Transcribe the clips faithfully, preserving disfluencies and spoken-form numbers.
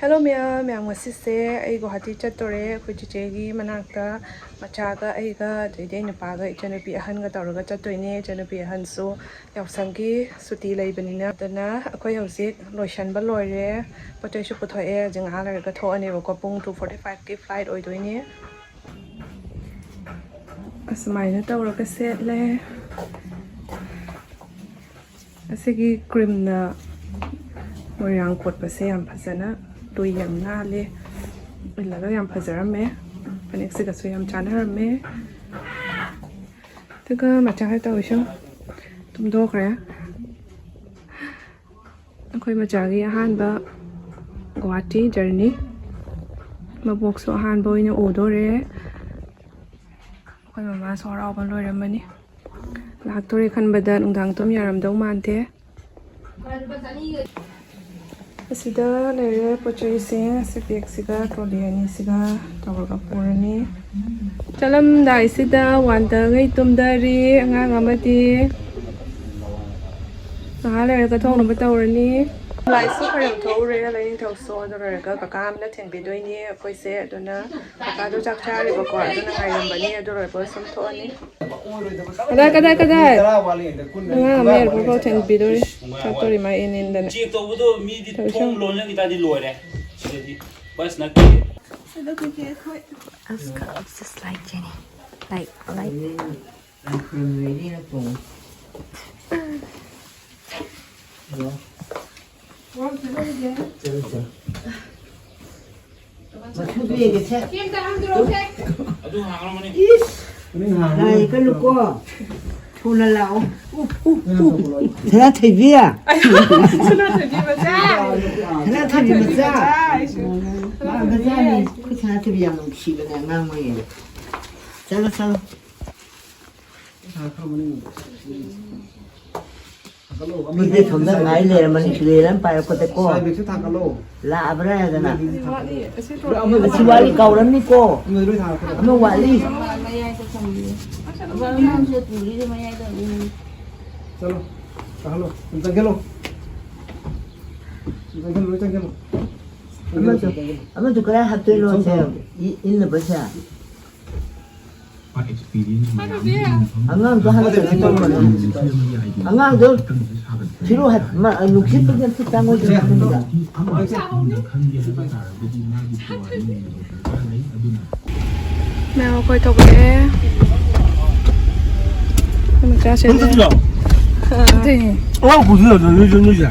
Hello ꯃꯌꯥꯝ, ꯃꯌꯥꯝ ꯉꯁꯤꯁꯦ ꯑꯩ ꯒꯨꯋꯥꯍꯥꯇꯤ ꯆꯠꯇꯣꯔꯦ꯫ ꯑꯩꯈꯣꯏ ꯆꯤꯆꯦꯒꯤ ꯃꯅꯥꯛꯇ ꯃꯆꯥꯒ ꯑꯩꯒ, ꯑꯗꯩꯗꯤ ꯑꯩ ꯅꯨꯄꯥꯒ ꯏꯆꯟꯅꯨꯄꯤ ꯑꯍꯟꯒ ꯇꯧꯔꯒ ꯆꯠꯇꯣꯏꯅꯦ꯫ ꯏꯆꯟꯅꯨꯄꯤ ꯑꯍꯟꯁꯨ ꯌꯥꯎꯁꯪꯒꯤ ꯁꯨꯇꯤ ꯂꯩꯕꯅꯤꯅ꯫ ꯑꯗꯨꯅ ꯑꯩꯈꯣꯏ ꯍꯧꯖꯤꯛ ꯂꯣꯏꯁꯟꯕ ꯂꯣꯏꯔꯦ, ꯄꯣꯠ ꯆꯩꯁꯨ ꯄꯨꯊꯣꯛꯑꯦ꯫ ꯍꯧꯖꯤꯛ ꯉꯥꯏꯍꯥꯛ ꯂꯩꯔꯒ ꯊꯣꯛꯑꯅꯦꯕꯀꯣ, ꯄꯨꯡ two forty five ꯀꯤ flight ꯑꯣꯏꯗꯣꯏꯅꯦ꯫ ꯑꯁꯨꯃꯥꯏꯅ ꯇꯧꯔꯒ ꯁꯦꯠꯂꯦ꯫ ꯑꯁꯤꯒꯤ ꯀ꯭ꯔꯤꯝꯅ ꯃꯣꯏꯔꯥꯡ ꯀꯣꯠꯄꯁꯦ ꯌꯥꯝ ꯐꯖꯅ ꯂꯨꯏ, ꯌꯥꯝ ꯅꯥꯜꯂꯦ꯫ ꯏꯜꯂꯒ ꯌꯥꯝ ꯐꯖꯔꯝꯃꯦ꯫ ꯐꯅꯦꯛꯁꯤꯒꯁꯨ ꯌꯥꯝ ꯆꯥꯟꯅꯔꯝꯃꯦ꯫ ꯑꯗꯨꯒ ꯃꯆꯥ ꯇꯧꯔꯤꯁꯨ ꯇꯨꯝꯊꯣꯛꯈ꯭ꯔꯦ꯫ ꯑꯩꯈꯣꯏ ꯃꯆꯥꯒꯤ ꯑꯍꯥꯟꯕ ꯒꯨꯋꯥꯍꯥꯇꯤ ꯖꯔꯅꯤ꯫ ꯃꯕꯣꯛꯁꯨ ꯑꯍꯥꯟꯕ ꯑꯣꯏꯅ ꯎꯗꯣꯔꯦ꯫ ꯑꯩꯈꯣꯏ ꯃꯃꯥꯁꯨ ꯍꯔꯥꯎꯕ ꯂꯣꯏꯔꯝꯃꯅꯤ꯫ ꯂꯥꯛꯇꯣꯔꯦ ꯈꯟꯕꯗ ꯅꯨꯡꯗꯥꯡ ꯇꯨꯝ ꯌꯥꯔꯝꯗꯧ ꯃꯥꯟꯗꯦ꯫ ꯑꯁꯤꯗ ꯂꯩꯔꯦ ꯄꯣꯠ ꯆꯩꯁꯤꯡ꯫ ꯑꯁꯤ ꯕꯦꯒꯁꯤꯒ ꯇ꯭ꯔꯣꯂꯤ ꯑꯅꯤꯁꯤꯒ ꯇꯧꯔꯒ ꯄꯨꯔꯅꯤ꯫ ꯆꯠꯂꯝꯗꯥꯏꯁꯤꯗ ꯋꯥꯟꯗꯒꯩ ꯇꯨꯝꯗꯔꯤ ꯑꯉꯥꯡ ꯑꯃꯗꯤ꯫ ꯉꯥꯏꯍꯥꯛ ꯂꯩꯔꯒ ꯊꯣꯡꯅꯕ ꯇꯧꯔꯅꯤ꯫ ꯂꯥꯏꯁꯨ ꯈꯣꯏꯔꯝ ꯊꯣꯛꯎꯔꯦ ꯂꯥꯏꯅꯤꯡꯊꯧꯁꯨ꯫ ꯑꯗꯨ ꯂꯣꯏꯔꯒ ꯀꯀꯥ ꯑꯃꯅ ꯊꯤꯟꯕꯤꯗꯣꯏꯅꯤ ꯑꯩꯈꯣꯏꯁꯦ꯫ ꯑꯗꯨꯅ ꯀꯀꯥꯗꯣ ꯆꯥꯛ ꯆꯥꯔꯤꯕꯀꯣ, ꯑꯗꯨꯅ ꯉꯥꯏꯔꯝꯕꯅꯤ꯫ ꯑꯗꯨ ꯂꯣꯏꯔꯒ ꯁꯨꯝ ꯊꯣꯛꯑꯅꯤ꯫ ꯀꯗꯥꯏ, ꯀꯗꯥꯏ, ꯀꯗꯥꯏ? ꯑꯉꯥꯡ ꯑꯃ airport ꯐꯥꯎ ꯊꯤꯟꯕꯤꯗꯣꯏꯔꯤ꯫ ꯆꯥꯛꯇꯣꯔꯤ ꯃꯥ ꯏꯟ ꯏꯟꯗꯅ꯫ ꯆꯦꯛ ꯇꯧꯕꯗꯣ ꯃꯤꯗꯤ ꯇꯧꯁꯤ ꯊꯣꯡ ꯂꯣꯟꯖꯟꯈꯤ ꯇꯥꯔꯗꯤ ꯂꯣꯏꯔꯦ꯫ ꯁꯤꯗꯗꯤ ꯕꯁ ꯅꯠꯇꯦ꯫ Ask, just like Jenny. Like, like. ꯃꯁꯨꯗꯨ ꯌꯦꯡꯒꯦꯁꯦ꯫ ꯏꯁ! ꯉꯥꯏ ꯀꯩꯅꯣꯀꯣ꯫ ꯊꯨꯅ ꯂꯥꯛꯑꯣ꯫ ꯁꯅꯥꯊꯣꯏꯕꯤ꯫ ꯁꯅꯥꯊꯣꯏꯕꯤ ꯃꯆꯥ꯫ ꯁꯅꯥꯊꯣꯏꯕꯤ ꯃꯆꯥ꯫ ꯃꯥ ꯃꯆꯥꯅꯤ꯫ ꯑꯩꯈꯣꯏ ꯁꯅꯥꯊꯣꯏꯕꯤ ꯌꯥꯝ ꯅꯨꯡꯁꯤꯕꯅꯦ ꯑꯉꯥꯡ ꯑꯣꯏꯔꯤꯉꯩꯗ꯫ ꯆꯠꯂꯣ, ꯆꯠꯂꯣ꯫ ꯃꯤꯗꯤ ꯁꯣꯝꯗ ꯉꯥꯏ ꯂꯩꯔꯝꯃꯅꯤ, ꯁꯤꯂꯦꯟ ꯑꯃ ꯄꯥꯏꯔꯛꯄꯗꯀꯣ꯫ ꯂꯥꯛꯑꯕ꯭ꯔꯥ ꯍꯥꯏꯗꯅ꯫ ꯑꯁꯤ ꯋꯥꯠꯂꯤ, ꯀꯥꯎꯔꯝꯅꯤꯀꯣ꯫ ꯑꯃ ꯋꯥꯠꯂꯤ꯫ ꯆꯠꯂꯣ, ꯆꯪꯍꯜꯂꯣ꯫ ꯆꯪꯍꯜꯂꯣ, ꯂꯣꯏ ꯆꯪꯍꯜꯂꯣ꯫ ꯑꯃꯁꯨ, ꯑꯃꯁꯨ ꯀꯗꯥꯏ ꯍꯥꯞꯇꯣꯏꯅꯣ ꯁꯦ? ꯏ-, ꯏꯟꯅꯕꯁꯦ? ꯑꯉꯥꯡꯗꯣ ꯍꯥꯟꯅ ꯀꯩꯅꯣ ꯇꯧꯔꯣꯅꯦ꯫ ꯑꯉꯥꯡꯗꯣ ꯐꯤꯔꯣ ꯍꯥꯏ-, ꯃ-, ꯅꯨꯡꯁꯤꯠ ꯄꯨꯗꯤ ꯑꯝꯇ ꯆꯪꯉꯣꯏꯗꯅ ꯈꯟꯕꯗ꯫ ꯃꯌꯥꯝ ꯑꯩꯈꯣꯏ ꯊꯣꯛꯂꯛꯑꯦ꯫ ꯑꯩꯈꯣꯏ ꯃꯆꯥꯁꯦ ꯅꯪ ꯆꯠꯇ꯭ꯔꯣ? ꯑꯗꯨꯏꯅꯦ꯫ ꯑꯉꯥꯡ ꯄꯨꯗꯣꯏꯔꯣ ꯅꯣꯏꯁꯨ, ꯅꯣꯏꯁꯦ?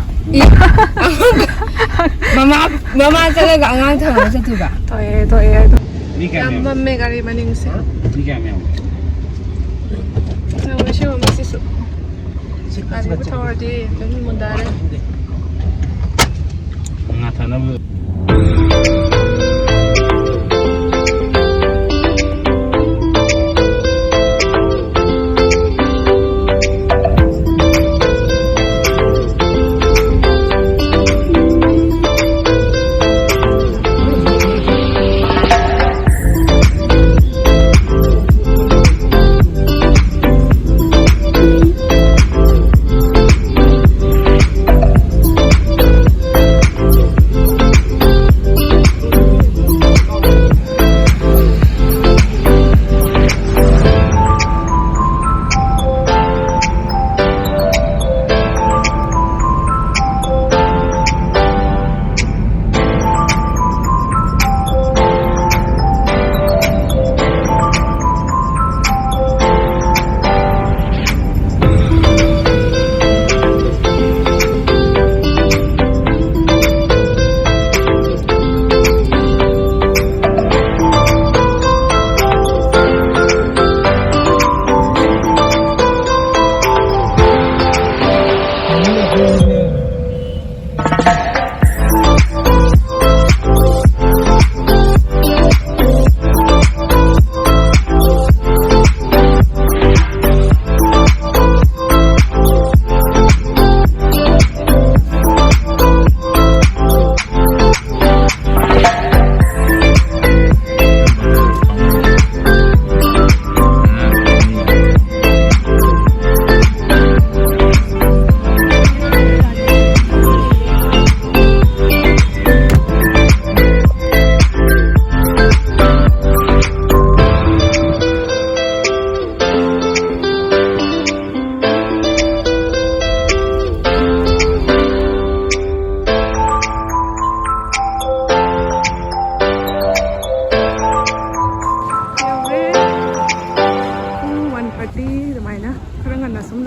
ꯃꯃꯥ, ꯃꯃꯥ ꯆꯠꯂꯒ ꯑꯉꯥꯡ ꯊꯝꯃꯒ ꯆꯠꯇꯣꯏꯕ? ꯊꯣꯛꯑꯦ, ꯊꯣꯛꯑꯦ, ꯑꯗꯣ꯫ ꯃꯤ ꯀꯌꯥꯝ ꯌꯥꯝ ꯌꯥꯝ-, ꯃꯝꯃꯦ ꯒꯥꯔꯤ ꯃꯅꯤꯡꯁꯦ꯫ ꯃꯤ ꯀꯌꯥꯝ ꯌꯥꯝꯒꯦ? ꯌꯦꯡꯉꯣ, ꯁꯤ ꯃꯃꯤꯁꯤꯁꯨ꯫ ꯒꯥꯔꯤꯕꯨ ꯊꯧꯔꯗꯤ ꯑꯗꯨꯝ ꯃꯨꯟꯗꯔꯦ꯫ ꯉꯥ ꯊꯛꯅꯕ꯫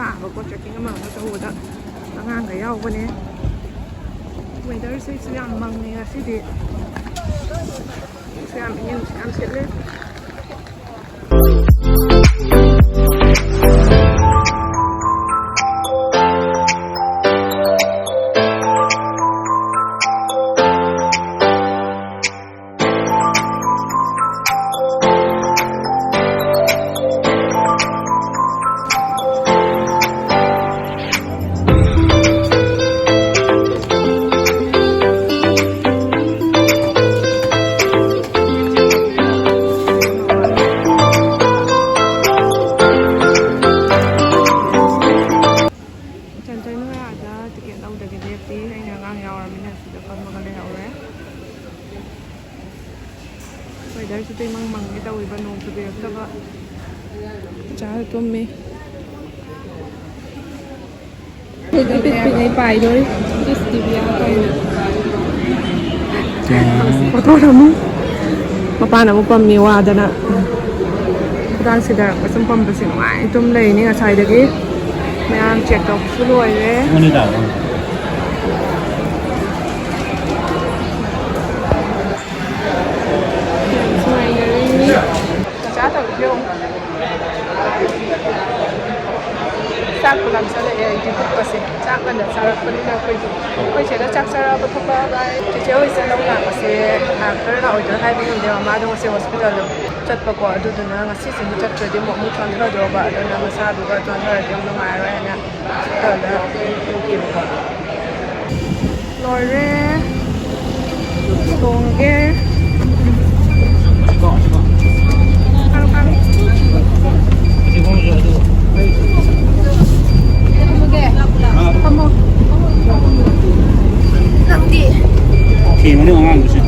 ꯇꯥꯕꯀꯣ, ꯇ꯭ꯔꯦꯛꯀꯤꯡ ꯑꯃ ꯑꯃ ꯇꯧꯕꯗ ꯑꯉꯥꯡꯒ ꯌꯥꯎꯕꯅꯦ꯫ ꯋꯦꯗꯔꯁꯤꯁꯨ ꯌꯥꯝ ꯃꯪꯉꯦ ꯉꯁꯤꯗꯤ꯫ ꯅꯨꯡꯁꯤꯠꯁꯨ ꯌꯥꯝ ꯏꯪꯉꯦ, ꯅꯨꯡꯁꯤꯠ ꯌꯥꯝ ꯁꯤꯠꯂꯦ꯫ ꯆꯟꯆꯟ ꯍꯣꯏ ꯑꯥꯗ ꯇꯤꯀꯦꯠ ꯂꯧꯗꯒꯦ ꯂꯦꯞꯄꯤ꯫ ꯑꯩꯅ ꯑꯉꯥꯡ ꯌꯥꯎꯔꯃꯤꯅ ꯁꯤꯗ ꯐꯝꯃꯒ ꯂꯩꯍꯧꯔꯦ꯫ ꯋꯦꯗꯔꯁꯤꯗ ꯏꯃꯪ ꯃꯪꯒꯦ ꯇꯧꯔꯤꯕ, ꯅꯣꯡ ꯆꯨꯕꯤꯔꯛꯇꯕ꯫ ꯆꯥ ꯇꯨꯝꯃꯤ꯫ ꯑꯩꯈꯣꯏꯗꯤ ꯄꯤꯛ ꯄꯤꯛꯉꯩ ꯄꯥꯏꯗꯣꯔꯤ꯫ ꯏꯁ, ꯇꯤ ꯚꯤ ꯌꯥꯎꯔꯛꯄꯅꯤꯅ꯫ ꯑꯣꯇꯣꯗ ꯑꯃꯨꯛ ꯃꯄꯥꯟ ꯑꯃꯨꯛ ꯄꯝꯃꯤ ꯋꯥꯗꯅ꯫ ꯍꯤꯗꯥꯛ ꯁꯤꯗꯔꯛꯄ ꯁꯨꯝ ꯄꯝꯕꯁꯦ ꯅꯨꯡꯉꯥꯏ꯫ ꯑꯗꯨꯝ ꯂꯩꯅꯤ ꯉꯁꯥꯏꯗꯒꯤ꯫ ꯃꯌꯥꯝ ꯆꯦꯛ ꯇꯧꯕꯁꯨ ꯂꯣꯏꯔꯦ꯫ ꯆꯥ ꯇꯧꯔꯤꯁꯦ ꯌꯦꯡꯉꯨ꯫ ꯆꯥꯛꯄꯨ ꯂꯥꯝꯁꯜꯂꯛꯑꯦ ꯑꯩꯗꯤ ꯄꯨꯛꯀꯁꯦ꯫ ꯆꯥꯛ ꯉꯟꯅ ꯆꯥꯔꯛꯄꯅꯤꯅ ꯑꯩꯈꯣꯏꯗꯤ꯫ ꯑꯩꯈꯣꯏ ꯆꯦꯗ ꯆꯥꯛ ꯆꯥꯔꯕ ꯊꯣꯛꯂꯛꯑꯕ ꯍꯥꯏ꯫ ꯆꯦꯆꯦ ꯍꯣꯏꯁꯦ ꯂꯧ ꯂꯥꯛꯄꯁꯦ ꯂꯥꯛꯇꯣꯏꯔꯥ ꯂꯥꯛꯑꯣꯏꯗꯣꯏꯔꯥ ꯍꯥꯏꯕ ꯉꯝꯗꯦ꯫ ꯃꯃꯥꯗꯣ ꯉꯁꯤ ꯍꯣꯁꯄꯤꯇꯥꯜꯗ ꯆꯠꯄꯀꯣ, ꯑꯗꯨꯗꯨꯅ ꯉꯁꯤꯁꯤꯃ ꯆꯠꯇ꯭ꯔꯗꯤ ꯑꯃꯨꯛ ꯑꯃꯨꯛ ꯆꯣꯟꯊꯗꯧꯕ, ꯑꯗꯨꯅ ꯃꯁꯥꯗꯨꯒ ꯆꯣꯟꯊꯔꯗꯤ ꯌꯥꯝ ꯅꯨꯡꯉꯥꯏꯔꯣꯏ ꯍꯥꯏꯅ ꯍꯣꯁꯄꯤꯇꯥꯜꯗ ꯄꯨꯈꯤꯕꯀꯣ꯫ ꯂꯣꯏꯔꯦ꯫ ꯊꯣꯡꯒꯦ꯫ ꯀꯥꯔꯣ, ꯀꯥꯔꯣ꯫ ꯐꯝꯃꯣ꯫ ꯅꯪꯗꯤ? ꯊꯦꯡꯉꯅꯤ ꯑꯉꯥꯡꯗꯨꯁꯨ꯫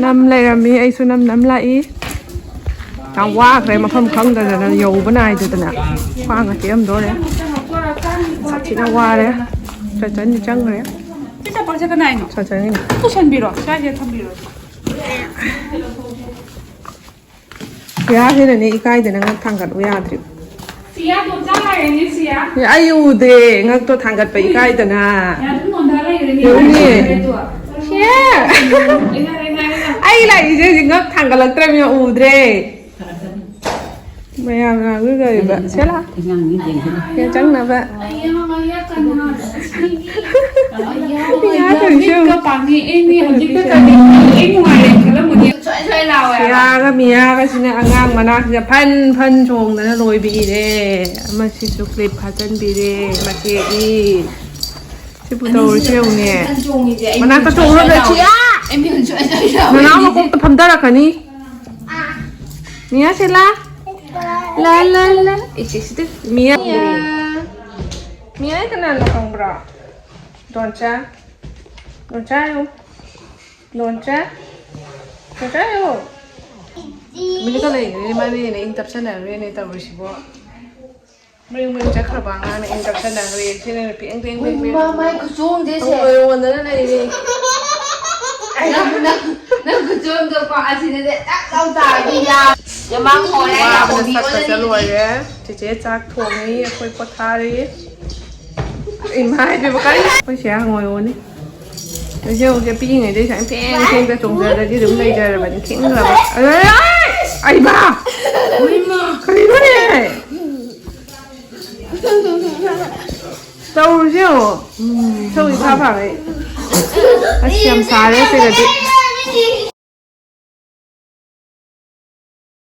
ꯅꯝ ꯂꯩꯔꯝꯃꯤ, ꯑꯩꯁꯨ ꯅꯝ ꯅꯝ ꯂꯥꯛꯏ꯫ ꯌꯥꯝ ꯋꯥꯈ꯭ꯔꯦ, ꯃꯐꯝ ꯈꯪꯗꯗꯅ, ꯌꯧꯕ ꯅꯥꯏꯗꯗꯅ꯫ ꯈ꯭ꯋꯥꯡꯒ ꯇꯦꯛꯑꯝꯗꯣꯔꯦ꯫ ꯁꯥꯊꯤꯅ ꯋꯥꯔꯦ꯫ ꯆꯟꯆꯟꯗꯤ ꯆꯪꯈ꯭ꯔꯦ꯫ ꯁꯤ ꯆꯄꯜꯁꯦ ꯀꯅꯥꯏꯅꯣ? ꯆꯟꯆꯟꯒꯤꯅꯤ꯫ ꯄꯨꯁꯟꯕꯤꯔꯣ, ꯁ꯭ꯋꯥꯏꯁꯤꯗ ꯊꯝꯕꯤꯔꯣ꯫ ꯁꯤꯌꯥꯁꯤꯅꯅꯦ ꯏꯀꯥꯏꯗꯅ ꯉꯛ ꯊꯥꯡꯒꯠꯂꯨ ꯌꯥꯗ꯭ꯔꯤꯕ꯫ ꯁꯤꯌꯥ ꯇꯣꯝꯆꯥ ꯉꯥꯏꯔꯦꯅꯦ, ꯁꯤꯌꯥ꯫ ꯑꯩ ꯎꯗꯦ, ꯉꯛꯇꯣ ꯊꯥꯡꯒꯠꯄ ꯏꯀꯥꯏꯗꯅ꯫ ꯌꯥꯝ ꯅꯣꯟꯊ ꯂꯩꯈ꯭ꯔꯦꯅꯦ꯫ ꯌꯦꯡꯉꯨꯅꯦ꯫ ꯁꯤꯌꯥ! ꯌꯥꯔꯦ, ꯌꯥꯔꯦ, ꯌꯥꯔꯦ꯫ ꯑꯩ ꯂꯥꯛꯏꯁꯦ ꯍꯧꯖꯤꯛ ꯉꯛ ꯊꯥꯡꯒꯠꯂꯛꯇ꯭ꯔꯕꯅꯤꯅ ꯎꯗ꯭ꯔꯦ꯫ ꯃꯌꯥꯝ ꯉꯥꯡꯅꯗꯣꯔꯤꯕ꯫ ꯁꯦꯂꯥ꯫ ꯁꯦ ꯆꯪꯅꯕ꯫ ꯃꯤꯌꯥ ꯇꯧꯔꯤꯁꯦ ꯌꯦꯡꯉꯨ꯫ ꯃꯤꯠꯀ ꯄꯥꯡꯉꯦ꯫ ꯑꯩ ꯃꯤ ꯍꯧꯖꯤꯛꯇ ꯀꯔꯤ ꯑꯩ ꯅꯨꯡꯉꯥꯏꯔꯦ ꯈꯜꯂꯝꯃꯅꯤ꯫ ꯁ꯭ꯋꯥꯏ ꯁ꯭ꯋꯥꯏ ꯂꯥꯎꯋꯦ ꯍꯥꯏꯕ꯫ ꯁꯤꯌꯥꯒ ꯃꯤꯌꯥꯒꯁꯤꯅ ꯑꯉꯥꯡ ꯃꯅꯥꯛꯁꯤꯗ ꯐꯟ ꯐꯟ ꯆꯣꯡꯗꯅ ꯂꯣꯏꯕꯤꯔꯦ꯫ ꯑꯃꯁꯤꯁꯨ ꯀ꯭ꯂꯤꯞ ꯐꯥꯖꯟꯕꯤꯔꯦ ꯃꯆꯦꯒꯤ꯫ ꯁꯤꯕꯨ ꯇꯧꯔꯤꯁꯦ ꯌꯦꯡꯉꯨꯅꯦ꯫ ꯐꯟ ꯆꯣꯡꯉꯤꯁꯦ ꯑꯩ ꯃꯅꯥꯛꯇ ꯃꯤꯍꯨꯟ ꯁ꯭ꯋꯥꯏ ꯆꯣꯡꯉꯒ ꯁ꯭ꯋꯥꯏ ꯂꯥꯎꯋꯦ꯫ ꯁꯤꯌꯥ! ꯑꯩ ꯃꯤꯍꯨꯟ ꯁ꯭ꯋꯥꯏ ꯁ꯭ꯋꯥꯏ ꯂꯥꯎꯋꯦ꯫ ꯃꯅꯥꯎ ꯃꯀꯣꯛꯇ ꯐꯝꯊꯔꯛꯀꯅꯤ꯫ ꯃꯤꯌꯥ ꯁꯦꯂꯥ꯫ ꯂꯥ, ꯂꯥ, ꯂꯥ꯫ ꯏꯆꯦ ꯁꯤꯗ ꯃꯤꯌꯥ꯫ ꯃꯤꯌꯥ꯫ ꯃꯤꯌꯥ ꯀꯅꯥꯅꯣ ꯈꯪꯕ꯭ꯔꯣ? ꯗꯣꯟꯆꯥ꯫ ꯗꯣꯟꯆꯥ ꯍꯥꯏꯌꯨ꯫ ꯗꯣꯟꯆꯥ꯫ ꯗꯣꯟꯆꯥ ꯍꯥꯏꯌꯨ꯫ ꯇꯨꯃꯤꯟꯅ ꯂꯩꯈ꯭ꯔꯦꯅꯦ, ꯃꯥꯅ ꯍꯦꯟꯅ ꯏꯪ ꯇꯞꯁꯟꯅꯈ꯭ꯔꯦꯅꯦ ꯇꯧꯔꯤꯁꯤꯕꯣ꯫ ꯃꯌꯨꯝ ꯃꯌꯨꯝ ꯆꯠꯈ꯭ꯔꯕ ꯑꯉꯥꯡꯅ ꯏꯪ ꯇꯞꯁꯟꯅꯈ꯭ꯔꯦ꯫ ꯁꯤꯅ ꯅꯨꯄꯤ ꯑꯪ ꯇꯦꯡ ꯇꯦꯡ ꯇꯦꯡ꯫ ꯃꯥ ꯃꯥꯏ ꯈꯨꯆꯣꯡꯁꯦ ꯁꯦ꯫ ꯍꯣꯏ, ꯑꯣꯟꯗꯅ ꯂꯩꯔꯦ꯫ ꯅꯪ, ꯅꯪ, ꯅꯪ ꯈꯨꯆꯣꯡꯗꯣꯀꯣ, ꯑꯁꯤꯗꯅꯦ ꯇꯛ ꯂꯥꯎ ꯇꯥꯔꯗꯤ ꯌꯥ-, ꯌꯥꯃꯥꯡ ꯍꯣꯔꯦ, ꯋꯥꯕꯅ ꯌꯥꯍꯧꯕꯤ ꯁꯠꯄꯁꯦ ꯑꯣꯜꯂꯅꯤ꯫ ꯂꯣꯏꯔꯦ꯫ ꯆꯦꯆꯦ ꯆꯥꯛ ꯊꯣꯡꯉꯤ, ꯑꯩꯈꯣꯏ ꯄꯣꯊꯥꯔꯤ꯫ ꯏꯃꯥ ꯏꯕꯦꯝꯃ ꯀꯔꯤ? ꯑꯩꯈꯣꯏ ꯁꯤ ꯍꯪꯉꯣꯏ ꯑꯣꯅꯤ꯫ ꯍꯧꯖꯤꯛ ꯍꯧꯖꯤꯛ ꯄꯤꯛꯏꯉꯩꯗꯩ ꯁꯨꯃꯥꯏꯅ ꯊꯦꯡ ꯊꯦꯡꯗ ꯆꯣꯡꯖꯔꯗꯤ ꯑꯗꯨꯝ ꯂꯩꯖꯔꯕꯅꯤ꯫ ꯈꯤꯡꯈ꯭ꯔꯕ꯫ ꯑꯩ ꯃꯥ! ꯀꯔꯤꯅꯣꯅꯦ? ꯇꯧꯔꯨꯁꯦ ꯌꯦꯡꯉꯣ꯫ ꯁꯧ ꯏꯐꯥ ꯐꯥꯒꯩ꯫ ꯑꯁ ꯌꯥꯝ ꯁꯥꯔꯦ ꯁꯤꯗꯗꯤ꯫